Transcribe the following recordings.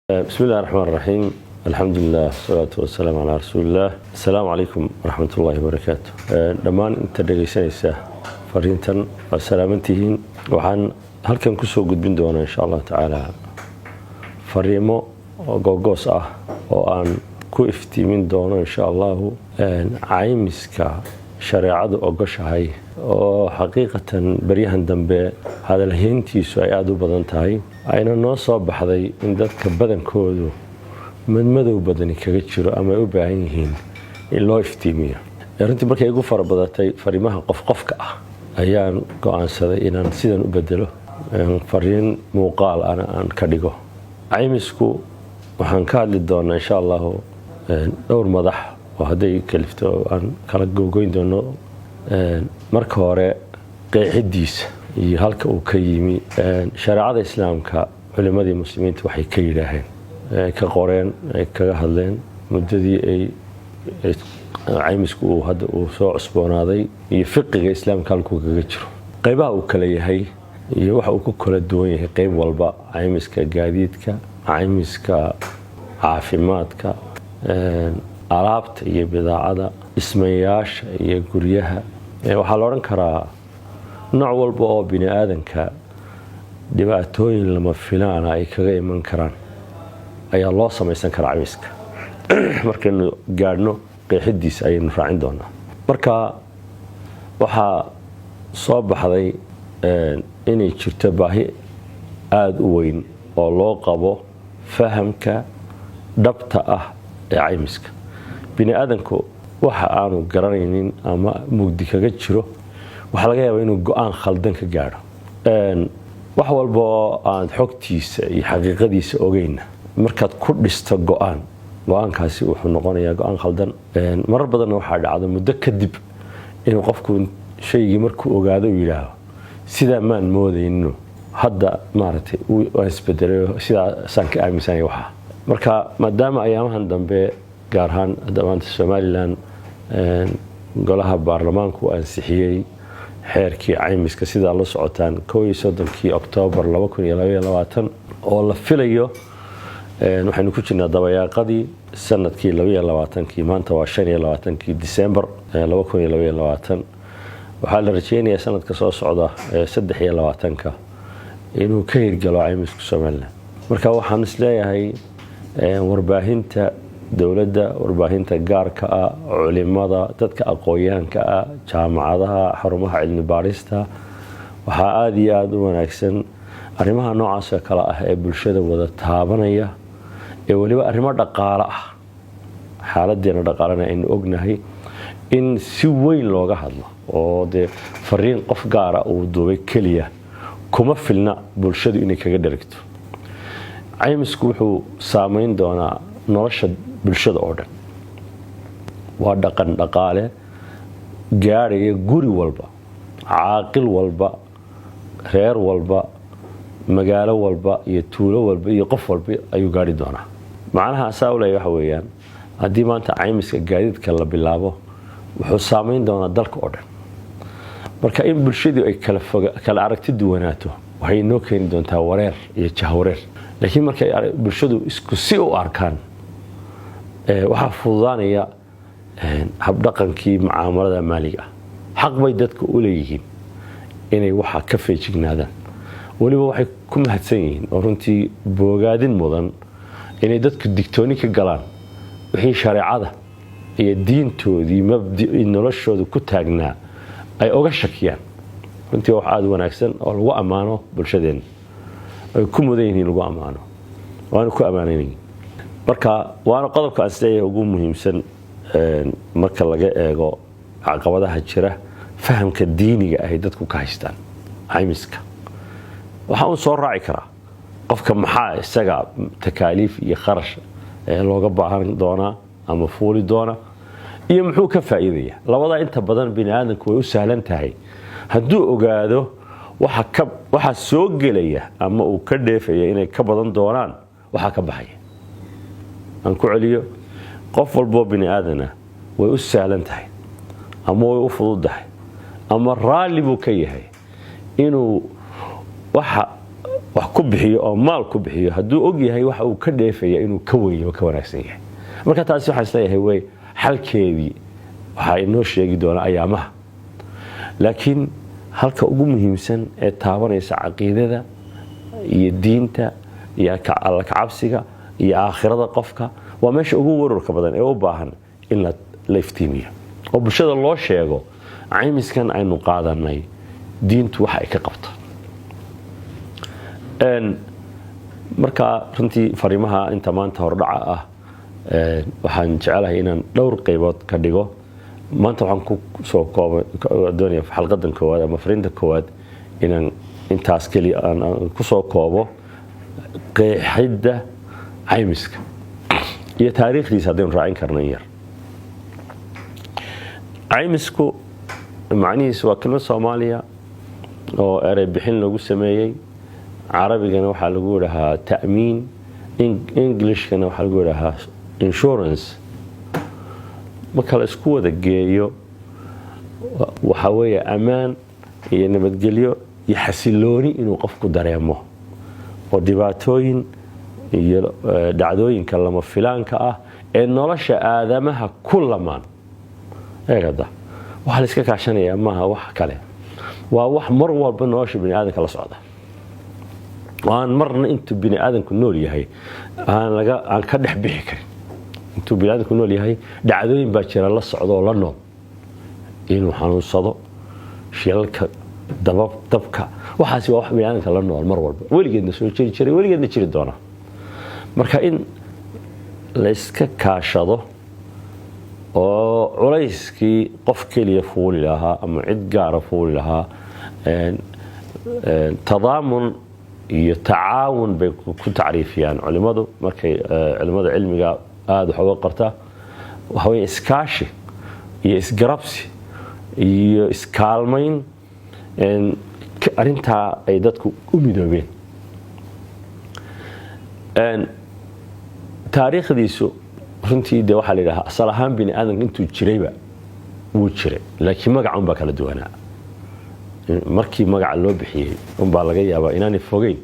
Bismi illahi raxmaan raxiim, alxamdulilah, wasalaatu wasalaamu calaa rasuulillaah. Asalaamu calaykum waraxmatullaahi wabarakaatu. Dhammaan inta dhegaysanaysa fariintan waa salaamantihiin. Waxaan halkan kusoo gudbin doonaa, insha Allahu tacaala, fariimo googoos ah oo aan ku iftiimin doono, insha Allahu, caymiska shareecadu ogoshahay, oo xaqiiqatan beryahan dambe hadalhayntiisu ay aada u badan tahay, ayna noo soo baxday in dadka badankoodu madmadow badani kaga jiro ama ay u baahan yihiin in loo iftiimiyo. Runtii markay igu fara badatay fariimaha qof qofka ah, ayaan go-aansaday inaan sidan u bedelo, fariin muuqaal ana aan ka dhigo. Caymisku waxaan ka hadli doonaa, insha Allahu, dhowr madax oo hadday kalifto aan kala googoyn doono. Marka hore, qeexidiisa iyo halka uu ka yimi, shareecada Islaamka, culimadii Muslimiinta waxay ka yidhaaheen, ka qoreen, ay kaga hadleen muddadii ay caymisku uu hadda uu soo cusboonaaday, iyo fiqiga Islaamka halkuu kaga jiro, qaybaha uu kala yahay iyo waxa uu ku kala duwan yahay qayb walba: caymiska gaadiidka, caymiska caafimaadka, alaabta iyo bidaacada, dhismayaasha iyo guryaha. Waxaa la odhan karaa nooc walba oo bini aadanka dhibaatooyin lama filaana ay kaga iman karaan ayaa loo samaysan karaa caymiska. Markaynu gaadhno qeexidiisa ayaynu raacin doonaa. Marka waxaa soo baxday inay jirto baahi aada u weyn oo loo qabo fahamka dhabta ah ee caymiska. Bini aadanku waxa aanu garanaynin ama mugdi kaga jiro, waxaa laga yaabaa inuu go-aan khaldan ka gaadho. Wax walba oo aad xogtiisa iyo xaqiiqadiisa ogeyna, markaad ku dhisto go-aan, go-aankaasi wuxuu noqonayaa go-aan khaldan. Marar badanna waxaa dhacdo muddo kadib inuu qofku shaygii markuu ogaado uu yidhaaho, "Sidaa maan moodayno, hadda maaragtay waan isbedelay, sidaasaan ka aaminsanaya." Waxaa marka maadaama ayaamahan dambe, gaar ahaan hadda maanta Somaliland, golaha baarlamaanku ansixiyey xeerkii caymiska, sidaa la socotaan, 31-kii Oktoobar 2022, oo la filayo, waxaynu ku jirnaa dabayaaqadii sanadkii 22-kii, maanta waa 25-kii Disembar 2022, waxaa la rajeynayaa sanadka soo socda 23-ka inuu ka hirgalo caymiska Somaliland. Marka waxaan isleeyahay warbaahinta dowladda, warbaahinta gaarka ah, culimada, dadka aqoon-yahanka ah, jaamacadaha, xarumaha cilmi baarista, waxaa aada iyo aada u wanaagsan arrimaha noocaasoo kale ah ee bulshada wada taabanaya, ee weliba arrimo dhaqaalo ah, xaaladeena dhaqaalena aynu ognahay, in si weyn looga hadlo, oo dee fariin qof gaara uu duubay keliya kuma filna bulshadu inay kaga dherigto. Caymisku wuxuu saameyn doonaa nolosha bulshada oo dhan. Waa dhaqan dhaqaale gaadhaya guri walba, caaqil walba, reer walba, magaalo walba iyo tuulo walba iyo qof walba ayuu gaari doonaa. Macnaha asaa u leeya waxa weeyaan, haddii maanta caymiska gaadiidka la bilaabo, wuxuu saameyn doonaa dalka oo dhan. Marka in bulshadu ay kala aragti duwanaato waxay inoo keeni doontaa wareer iyo jahwareer. Laakiin markay bulshadu isku si u arkaan, waxaa fududaanaya habdhaqankii mucaamalada maaliga ah. Xaq bay dadka u leeyihiin inay waxa ka feejignaadaan. Weliba waxay ku mahadsan yihiin oo runtii boogaadin mudan inay dadku digtooni ka galaan wixii shareecada iyo diintoodii, mabdi noloshooda ku taagnaa ay oga shakiyaan. Runtii wax aada u wanaagsan oo lagu ammaano bulshadeenna ay ku mudan yihiin lagu ammaano, waana ku ammaanaynayin. Marka waana qodobka aan isleeyahay ugu muhiimsan marka laga eego caqabadaha jira, fahamka diiniga ahay dadku ka haystaan caymiska. Waxaa uun soo raaci karaa qofka maxaa isaga takaaliif iyo kharash looga baahan doonaa ama fuuli doona, iyo muxuu ka faa'iidaya. Labadaa inta badan bini aadamku way u sahlan tahay hadduu ogaado waxa soo gelaya ama uu ka dheefaya inay ka badan doonaan waxaa ka baxaya. Aan ku celiyo: qof walboo bini aadana way u sahlan tahay ama way u fududahay ama raalli buu ka yahay inuu waxa Wax ku bixiyo oo maal ku bixiyo hadduu og yahay waxa uu ka dheefaya inuu ka weyn oo ka wanaagsan yahay. Marka taasi waxaan isleeyahay wey xalkeedii waxaa inoo sheegi doona ayaamaha. Laakiin halka ugu muhiimsan ee taabanaysa caqiidada iyo diinta iyo Alla kacabsiga iyo aakhirada qofka waa meesha ugu wararka badan ee u baahan in la iftiimiyo oo bulshada loo sheego caymiskan aynu qaadanay diintu waxa ay ka qabto. Marka runtii fariimaha inta maanta hordhaca ah waxaan jecelahay inaan dhowr qaybood ka dhigo. Maanta waxaan ku soo doonaya xalqadan koowaad ama fariinta koowaad inaan intaas keliya aan ku soo koobo qeexidda caymiska iyo taariikhdiisa haddaynu raacin karno in yar. Caymisku macnihiisu waa kelmad Soomaaliya oo erey bixin lagu sameeyey. Carabigana waxaa lagu idhahaa ta'miin, Englishkana waxaa lagu idhahaa insurance. Marka la isku wada geeyo, waxaa weeye ammaan iyo nabadgelyo iyo xasilooni inuu qofku dareemo oo dhibaatooyin iyo dhacdooyinka lama filaanka ah ee nolosha aadamaha ku lamaan. Eegada waxaa la iska kaashanayaa maaha wax kale, waa wax mar walba nolosha bini aadamka la socda oo aan marna intuu bini aadamku nool yahay aan ka dhex bixi karin. Intuu bini aadamku nool yahay dhacdooyin baa jira la socda oo la nool, inuu xanuunsado, shilalka dabka, waxaasi waa wax bini aadamka la nool mar walba, weligeedna soo jiri jiray, weligeedna jiri doona. Marka in la iska kaashado oo culayskii qof keliya fuuli lahaa ama cid gaara fuuli lahaa, tadaamun iyo tacaawun bay ku tacriifiyaan culimadu. Markay culimada cilmiga aada wax uga qorta, waxa wey iskaashi iyo isgarabsi iyo iskaalmayn arrintaa ay dadku u midoobeen. Taariikhdiisu runtii de waxaa la yidhahaa asal ahaan bini aadamka intuu jirayba wuu jiray, laakiin magaca unbaa kala duwanaa. Markii magaca loo bixiyey unbaa laga yaabaa inaanay fogeyn,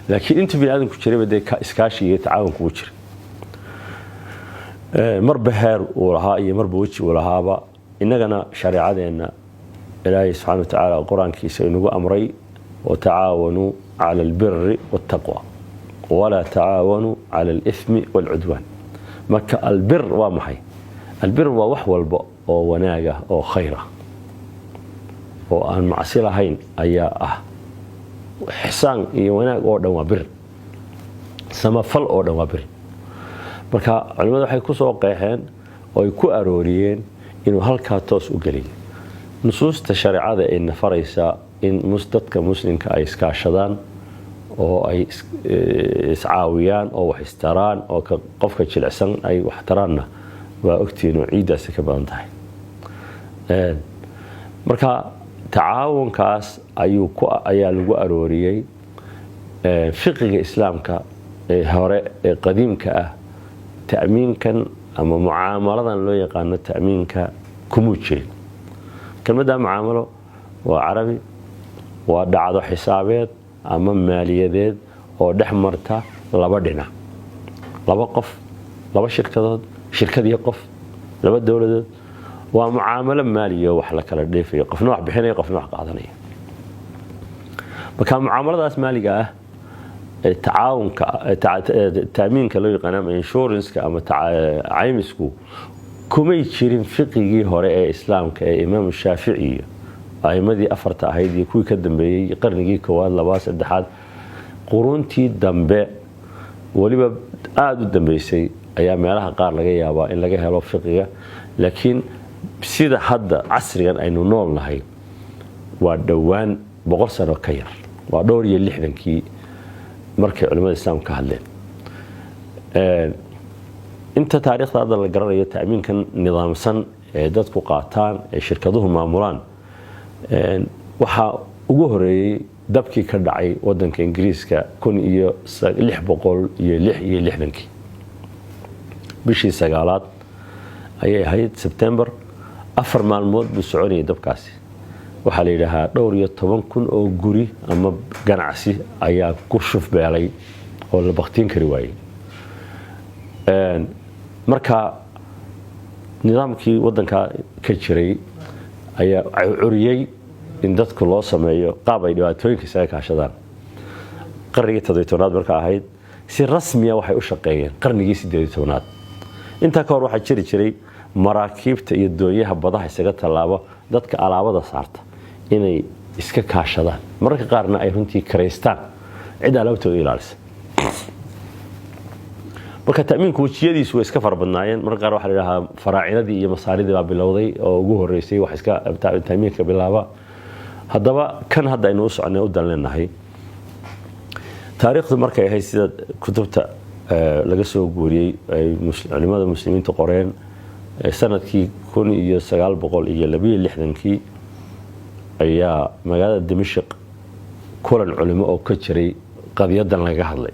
laakiin intuu bini aadamku jirayba dee iskaashiga iyo tacaawunku wuu jiray. Marba heer uu lahaa iyo marba weji uu lahaaba. Innagana shareecadeenna Ilaahay subxana wa tacaala Qur-aankiisa inagu amray: "Watacaawanuu cala albiri waاltaqwa walaa tacaawanuu cala alithmi waalcudwaan." Marka albir waa maxay? Albir waa wax walba oo wanaaga oo khayr ah oo aan macsi lahayn ayaa ah. Ixsaan iyo wanaag oo dhan waa bir, samafal oo dhan waa bir. Marka culimmadu waxay ku soo qeexeen oo ay ku arooriyeen inuu halkaa toos u geliyo nusuusta shareecada ee nafaraysa in dadka muslimka ay iskaashadaan oo ay iscaawiyaan oo wax istaraan oo qofka jilicsan ay wax taraanna. Waa ogtihiin oo ciiddaasi ka badan tahay. Marka tacaawunkaas ayaa lagu arooriyey fiqiga Islaamka ee hore ee qadiimka ah. Ta'miinkan ama mucaamaladan loo yaqaano ta'miinka kumuu jirin. Kelmadda mucaamalo waa Carabi, waa dhacdo xisaabeed ama maaliyadeed oo dhex marta laba dhinac, laba qof, laba shirkadood, shirkad iyo qof, laba dowladood. Waa mucaamalo maaliyo wax la kala dheefayo, qofna wax bixinaya, qofna wax qaadanaya. Marka mucaamaladaas maaliga ah ee tacaawunka, taamiinka loo yaqaan ama insuranceka ama caymisku, kumay jirin fiqigii hore ee Islaamka ee Imaam Shaafici iyo a'imadii afarta ahayd iyo kuwii ka dambeeyey, qarnigii koowaad, labaad, saddexaad. Quruntii dambe, weliba aada u dambeysay, ayaa meelaha qaar laga yaabaa in laga helo fiqiga. Laakiin sida hadda casrigan aynu nool nahay waa dhowaan 100 sano ka yar, waa dhowr iyo lixdankii markay culimada Islaamka ka hadleen. Inta taariikhda hadda la garanayo, ta'miinkan nidaamsan ee dadku qaataan ee shirkaduhu maamulaan waxaa ugu horeeyey dabkii ka dhacay wadanka Ingiriiska 1666-kii, bishii sagaalaad ayay ahayd, Sebtembar. 4 maalmood buu soconayay dabkaasi. Waxaa la yidhaahaa dhowr iyo toban kun oo guri ama ganacsi ayaa ku shufbeelay oo la baktiin kari waayey. Marka nidaamkii waddanka ka jiray ayaa curiyey in dadku loo sameeyo qaab ay dhibaatooyinka isaga kaashadaan. Qarnigii 17aad marka ahayd, si rasmiya waxay u shaqeeyeen qarnigii 18aad. Intaa ka hor waxaa jiri jiray maraakiibta iyo doonyaha badaha isaga tallaabo, dadka alaabada saarta inay iska kaashadaan, mararka qaarna ay runtii karaystaan cid alaabtooda ilaalisa. Marka ta'miinku wejiyadiisu way iska fara badnaayeen. Mararka qaar waxaa la idhahaa faraacinadii iyo masaaridii baa bilowday oo ugu horreysay wax iska ta'miinka bilaaba. Haddaba kan hadda aynu u soconay u dan leenahay, taariikhdu markay ahayd, sida kutubta laga soo guuriyey ay culimada muslimiinta qoreen, sanadkii 1962kii ayaa magaalada Dimashq kulan culimo oo ka jiray qadiyadan lagaga hadlay.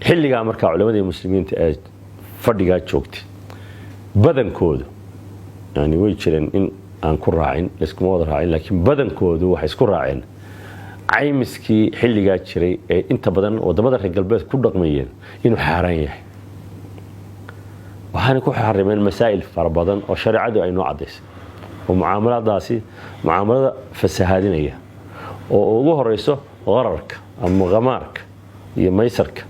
Xilligaa markaa culimadii muslimiinta ee fadhigaa joogtay badankoodu, yani way jireen in aan ku raacin, layskuma wada raacin, laakiin badankoodu waxay isku raaceen caymiskii xilligaa jiray ee inta badan wadamada reer galbeed ku dhaqmayeen inuu xaaraan yahay. Waxaana ku xarimeen masaa'il fara badan oo shareecadu ay noo caddaysay oo mucaamaladaasi mucaamalada fasahaadinaya, oo ugu horeyso qararka ama khamaarka iyo maysarka.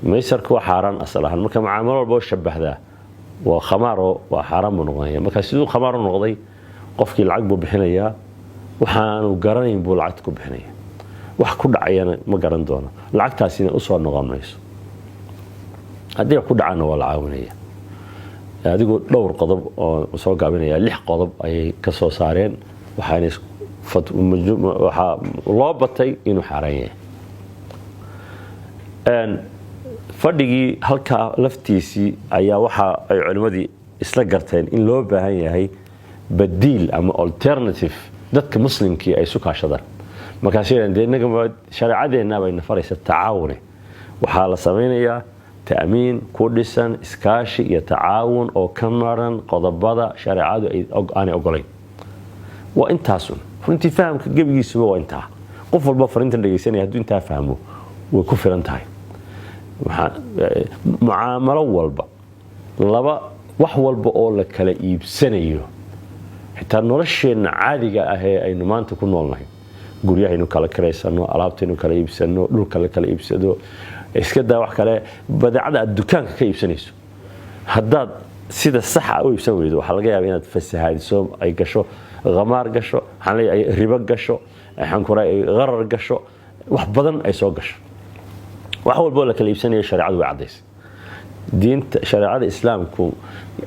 Maysarka waa xaaraan asal ahaan. Marka mucaamalo walba oo shabahdaa waa khamaaro, waa xaaraan buu noqonaya. Marka siduu khamaar u noqday? Qofkii lacag buu bixinayaa, waxaanu garanayn buu lacagta ku bixinaya, wax ku dhacayana ma garan doono, lacagtaasina usoo noqon mayso. Haddii wax ku dhacaana waa la caawinaya. Adigu dhowr qodob oo soo gaabinaya, lix qodob ayay ka soo saareen. Waxaa loo batay inuu xaaraan yahay. Fadhigii halkaa laftiisii ayaa waxa ay culimmadii isla garteen in loo baahan yahay badiil ama alternative dadka muslimkii ay isu kaashadaan. Markaas dee innaga shareecadeenna bay nafaraysa tacaawune. Waxaa la samaynayaa ta'miin ku dhisan iskaashi iyo tacaawun oo ka maran qodobada shareecadu aanay ogolayn. Waa intaasun runtii. Fahamka gebigiisuba waa intaa. Qof walba fariintan dhegaysanaya hadduu intaa fahmo, way ku filan tahay. Mucaamalo walba, laba wax walba oo la kala iibsanayo, xitaa nolosheenna caadiga ah ee aynu maanta ku noolnahay, guryahaynu kala kiraysano, alaabtaynu kala iibsano, dhulka la kala iibsado, iska daa wax kale, badeecada aad dukaanka ka iibsanayso haddaad sida saxa u iibsan weydo, waxaa laga yaaba inaad fasahaadiso, ay gasho khamaar gasho, waxaan leeyahay ribo gasho, waxaan ku qarar gasho, wax badan ay soo gasho. Wax walba oo la kala iibsanayo shareecadu way caddaysay. Diinta shareecada islaamku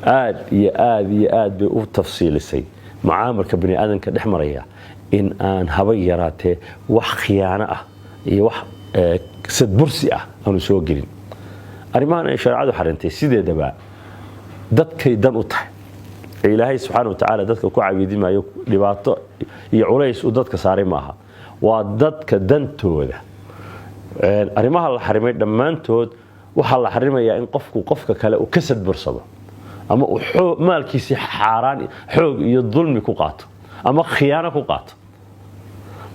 aad iyo aad iyo aad bay u tafsiilisay mucaamalka bani aadamka dhex maraya, in aan haba yaraatee wax khiyaano ah iyo wax sadbursi ah aanu soo gelin. Arrimahan ay shareecadu xarintay sideedaba dadkay dan u tahay. Ee Ilaahay subxaana wa tacaala dadka ku cabiidi maayo, dhibaato iyo culays uu dadka saaray maaha, waa dadka dantooda. Arrimaha la xarimay dhammaantood waxaa la xarimayaa in qofku qofka kale uu ka sadbursado ama uu maalkiisii xaaraan, xoog iyo dulmi ku qaato ama khiyaano ku qaato.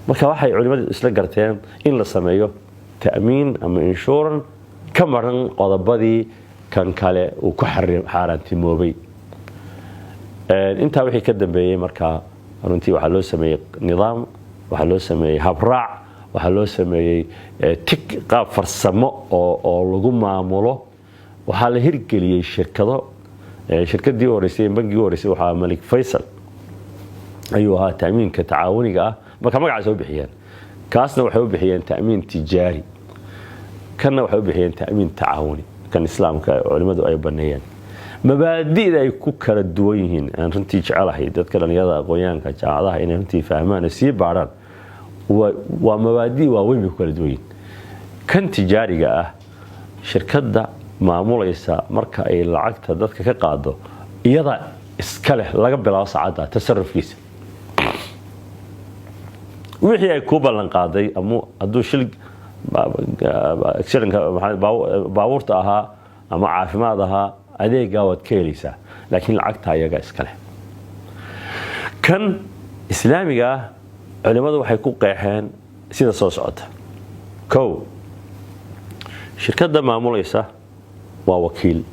Marka waxay culimmadu isla garteen in la sameeyo ta'miin ama insurance ka maran qodobadii kan kale uu ku xaaraantimoobay. Intaa wixii ka dambeeyey markaa runtii waxaa loo sameeyey nidaam, waxaa loo sameeyey habraac, waxaa loo sameeyey tig qaab farsamo oo lagu maamulo. Waxaa la hirgeliyey shirkado. Shirkadii u horeysay, bangigii u horeysay, waxaa Malik Faysal ayuu ahaa ta'miinka tacaawuniga ah. Marka magacaas u bixiyeen, kaasna waxay u bixiyeen ta'miin tijaari, kanna waxay u bixiyeen ta'miin tacaawuni. Kan islaamka culimmadu ay baneeyeen, mabaadi'da ay ku kala duwan yihiin aan runtii jecelahay dadka dhalinyarada, aqoonyahanka jaamacadaha inay runtii fahmaan oo sii baadhaan, waa mabaadi waaweyn bay ku kala duwan yihiin. Kan tijaariga ah, shirkadda maamulaysa marka ay lacagta dadka ka qaado, iyada iska leh laga bilaabo saacadda tasarufkiisa. Wixii ay kuu ballan qaaday, ama hadduu shil shilinka baabuurta ahaa ama caafimaad ahaa, adeegaa waad ka helaysaa, laakiin lacagta ayaga iska leh. Kan Islaamiga ah culimmadu waxay ku qeexeen sida soo socota. Kow, shirkadda maamulaysa waa wakiil.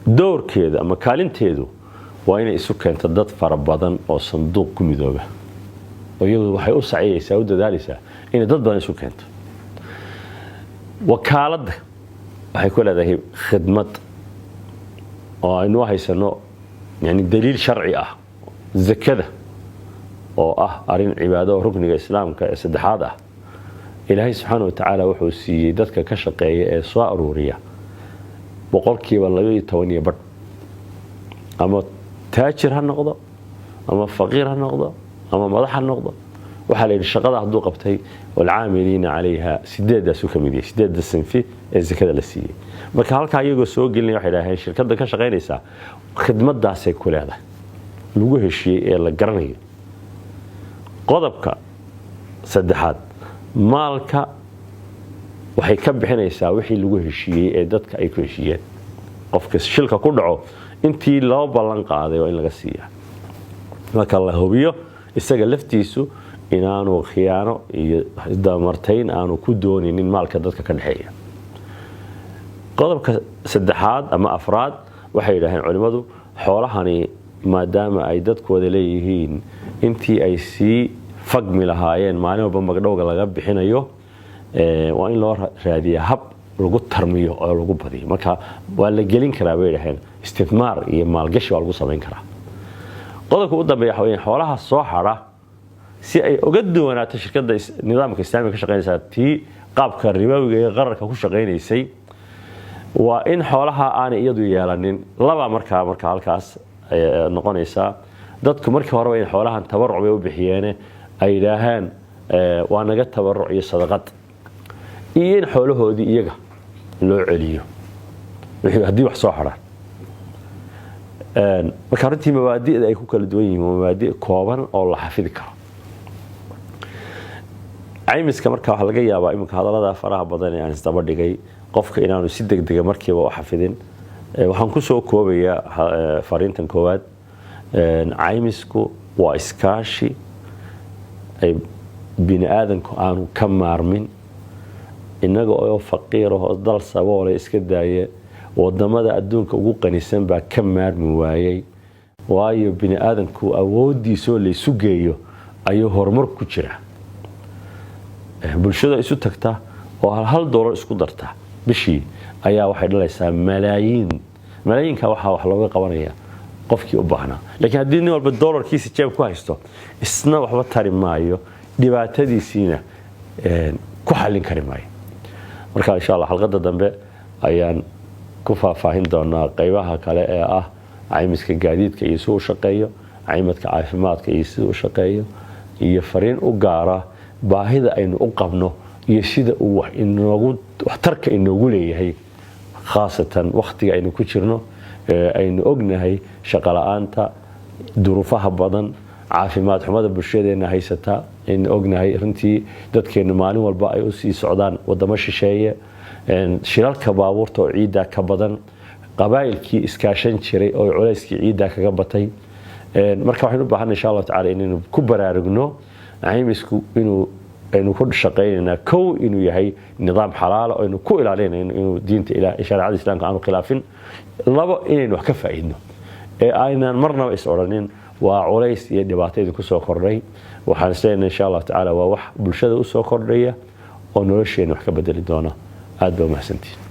Doorkeeda ama kaalinteedu waa inay isu keento dad fara badan oo sanduuq ku midooba, oo iyadu waxay u saciyaysaa, u dadaalaysaa inay dad badan isu keento. Wakaaladda waxay ku leedahay khidmad oo aynu haysano, yani daliil sharci ah, zakada oo ah arrin cibaado oo rukniga Islaamka ee saddexaad ah. Ilaahay subxaana wa tacaala wuxuu siiyey dadka ka shaqeeya ee soo aruuriya 12.5%, ama taajir ha noqdo ama faqiir ha noqdo ama madax ha noqdo. Waxaa la yidhi shaqada hadduu qabtay, والعاملين عليها, sideedaasuu ka mid yahay, sideedda sinfi ee zakada la siiyey. Marka halkaa iyagoo soo gelinaya waxay idhaaheen shirkadda ka shaqaynaysaa khidmadaasay ku leedahay lagu heshiiyey ee la garanayo. Qodobka saddexaad, maalka waxay ka bixinaysaa wixii lagu heshiiyey ee dadka ay ku heshiiyeen. Qofka shilka ku dhaco intii loo ballan qaaday waa in laga siiyaa, marka la hubiyo isaga laftiisu inaanu khiyaano iyo damartayn aanu ku doonaynin maalka dadka ka dhexeeya. Qodobka saddexaad ama afraad, waxay yidhaaheen culimmadu, xoolahani maadaama ay dadkooda leeyihiin, intii ay sii fagmi lahaayeen maalin walba magdhowga laga bixinayo, waa in loo raadiyaa hab lagu tarmiyo oo lagu badiyo. Marka waa la gelin karaa, bay dhaheen, istithmaar iyo maalgashi waa lagu samayn karaa. Qodobka u dambeeya waxa weeye xoolaha soo hadha, si ay uga duwanaato shirkadda nidaamka Islaamiga ka shaqaynaysaa tii qaabka ribawiga ee qararka ku shaqaynaysay, waa in xoolaha aanay iyadu yeelanin. Laba markaa halkaas noqonaysaa, dadku markii horeba in xoolahan tabaruc bay u bixiyeene ay yidhaahaan waa naga tabaruc iyo sadaqad, iyo in xoolahoodii iyaga loo celiyo haddii wax soo hadhaan. Marka runtii mabaadi'da ay ku kala duwan yihiin waa mabaadi kooban oo la xafidi karo. Caymiska marka waxaa laga yaabaa iminka hadallada faraha badan ee aan isdaba dhigay qofka inaanu si degdega markiiba u xafidin. Waxaan kusoo koobayaa fariintan koowaad: caymisku waa iskaashi ay bini aadanku aanu ka maarmin. Innaga oo faqiirahoo dal saboole iska daaya, wadamada adduunka ugu qanisan baa ka maarmi waayey. Waayo, bini aadanku awoodiisoo laysu geeyo ayuu horumar ku jira. Bulshada isu tagta oo hal hal doolar isku darta bishii ayaa waxay dhalaysaa malaayiin. Malaayiinka waxaa wax looga qabanaya qofkii u baahnaa. Laakiin haddii nin walba doolarkiisa jeeb ku haysto, isna waxba tari maayo, dhibaatadiisiina ku xallin kari maayo. Marka insha Allah xalqadda dambe ayaan ku faahfaahin doonaa qaybaha kale ee ah caymiska gaadiidka iyo si u shaqeeyo, caymiska caafimaadka iyo sida u shaqeeyo, iyo fariin u gaara baahida aynu u qabno iyo sida uu inoogu waxtarka inoogu leeyahay, khaasatan wakhtiga aynu ku jirno aynu ognahay shaqo la'aanta, duruufaha badan, caafimaad xumada bulshadeena haysata, aynu ognahay runtii dadkeenu maalin walba ay usii socdaan wadamo shisheeye, shilalka baabuurta oo ciiddaa ka badan, qabaa'ilkii iskaashan jiray oo culayskii ciiddaa kaga batay. Marka waxaynu u baahanay insha Allahu tacala inaynu ku baraarugno caymisku inuu aynu ku shaqaynaynaa, kow, inuu yahay nidaam xalaala oo aynu ku ilaalinayno inuu diinta shareecada Islaamka aanu khilaafin; labo, inaynu wax ka faa'iidno ee aynaan marnaba is odhanin waa culays iyo dhibaato idinku soo kordhay. Waxaan isleenahay insha Allahu tacaala waa wax bulshada usoo kordhaya oo nolosheena wax ka bedeli doona. Aad baa umahadsantihin.